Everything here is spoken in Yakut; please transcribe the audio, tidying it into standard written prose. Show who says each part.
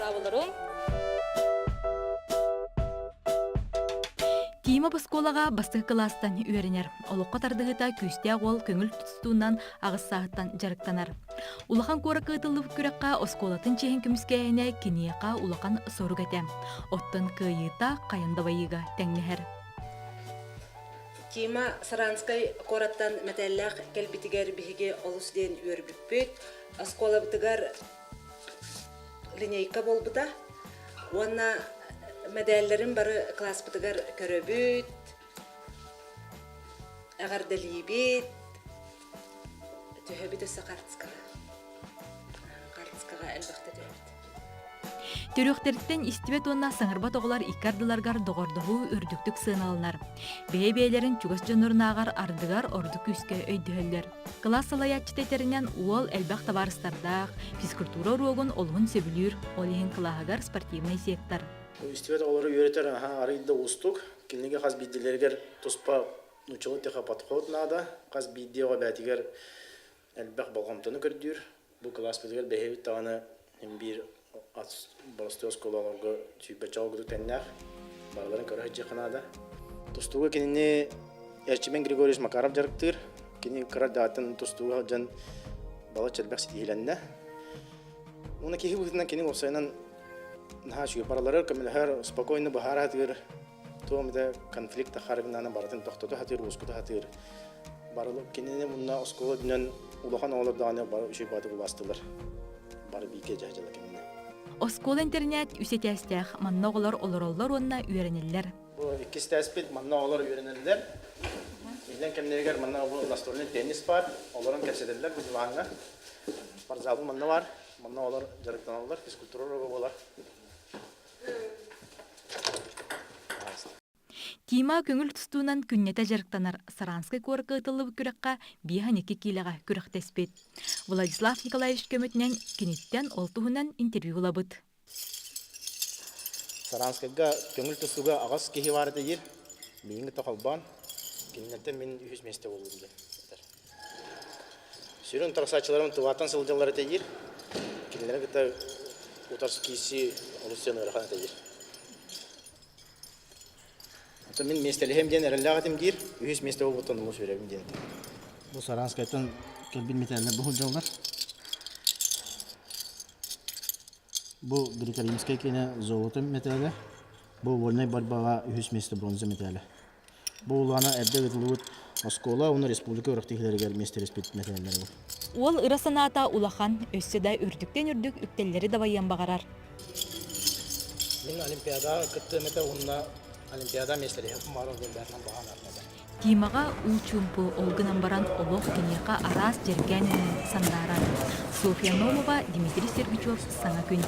Speaker 1: Дорооболоруҥ.
Speaker 2: Тима оскуолаҕа бастакы кылаастан үөрэнэр. Олоххо тардыһыыта күүстээх уол көҥүл тустуунан аҕыс сааһыттан дьарыктанар. Улахан куоракка ыытыллыбыт күрэххэ оскуолатын чиэһин көмүскээһинэ киниэхэ улахан сорук этэ. Оттон кыайыыта хайан да байыыга тэҥнэһэр.
Speaker 3: Тима Саранскай куораттан мэтээллээх кэлбитигэр биһиги олус диэн үөрбүппүт. Оскуолабытыгар линейка буолбута уонна мэдээллэрин бары кылааспытыгар көрөбүт, эҕэрдэлиибит, түһэбит өссө хаартыскаҕа. Хаартыскаҕа элбэхтэ түһэбит.
Speaker 2: Төрүөхтэриттэн истибэт уонна саҥарбат оҕолор икки ардыларыгар доҕордоһуу үрдүктүк сыаналанар. Бэйэ-бэйэлэрин чугас дьоннорунааҕар ардыгар ордук күүскэ өйдөһөллөр. Кылаас салайааччыта этэринэн, уол элбэх табаарыстардаах, физкультура уруогун олуһун сөбүлүүр, ол иһин кылааһыгар спортивнай сектор.
Speaker 4: Истибэт оҕолору үөрэтэр аһа арыый да уустук. Кинилэргэ хас биирдиилэригэр туспа нууччалыы техоподход наада. Хас биирдии оҕо бэйэтигэр элбэх болҕомтону көрдүүр. Бу кылааспытыгар бэйэбит даҕаны биир боростуой оскуолаларга сүүрбэччэ оҕо курдук тэҥнээх. Барыларын көрө сылдьыахха наада. Тустууга кинини Эрчимэн Григорьевич Макаров дьарыктыыр. Кини кыра даатын тустууга сылдьан балачча элбэх ситиһиилэннэ. Уонна киһи быһыытынан кини уопсайынан наһаа үчүгэй барыларыгар көмөлөһөр, спокойно быһаара сатыыр, туох эмитэ конфликт таххарыгынан барытын тохтото сатыыр, уоскута сатыыр. Барылы кинини мунна оскуола үрдүнэн улахан оҕолор даҕаны бары үчүгэй баҕатык улаастылар. Бары бииргэ дьаһдьала кинини.
Speaker 2: Оскуола-интэринээт үс этээстээх, манна оҕолор олороллор уонна үөрэнэллэр.
Speaker 4: Бу иккис этээспит, манна оҕолор үөрэнэллэр. Иллэҥ кэмнэригэр манна бу настольный теннис баар, олорон кэпсэтэллэр бу диваҥҥа. Спортзалбыт манна баар, манна оҕолор дьарыктаналлар, физкультура уруога буолар.
Speaker 2: Тима көҥүл тустуунан күннэтэ дьарыктанар Саранскай куоракка ыытыллыбыт күрэххэ 52 киилэҕэ күрэхтэспит. Владислав Николаевич көмөтүнэн киниттэн ол туһунан интервью ылабыт.
Speaker 4: Саранскайга көҥүл тустууга аҕыс киһи баар этэ диир. Миигин кытта холбоон, кинилэртэн мин үһүс миэстэ буоллум диэн этэр. Сүрүн утарсааччыларым Тываттан сылдьаллар этэ диир. Кинилэри кытта утарсы киирсии олус диэн ыарахан этэ диир. Оттон мин миэстэлэһиэм диэн эрэллээх этим диир, үһүс миэстэ буолбуттан олус үөрэбин диэн этим. Бу Саранскайтан кэлбит мэтээллэр бу сылдьаллар. Бу Грекоримскай киэнэ золото мэтээлэ, бу вольнай борьбаҕа үһүс миэстэ бронза мэтээлэ. Бу улаана эрдэ ыытыллыбыт оскуола уонна республика үрэхтиһилэригэр миэстэлэспит мэтээллэрэ бу.
Speaker 2: Уол ыра санаата улахан, өссө да үрдүктэн үрдүк үктэллэри дабайыан баҕарар.
Speaker 4: Мин Олимпиадаҕа кыттыам этэ уонна Олимпиада миэстэлэһиэхпин баҕарар диэн бэйэтинэн баҕа этэ.
Speaker 2: Тимаҕа уу чуумпу, ол гынан баран олох киниэхэ араас дьэргээн өҥүн сандаарар. Софья Номова, Дмитрий Сергучев «Саҥа күн».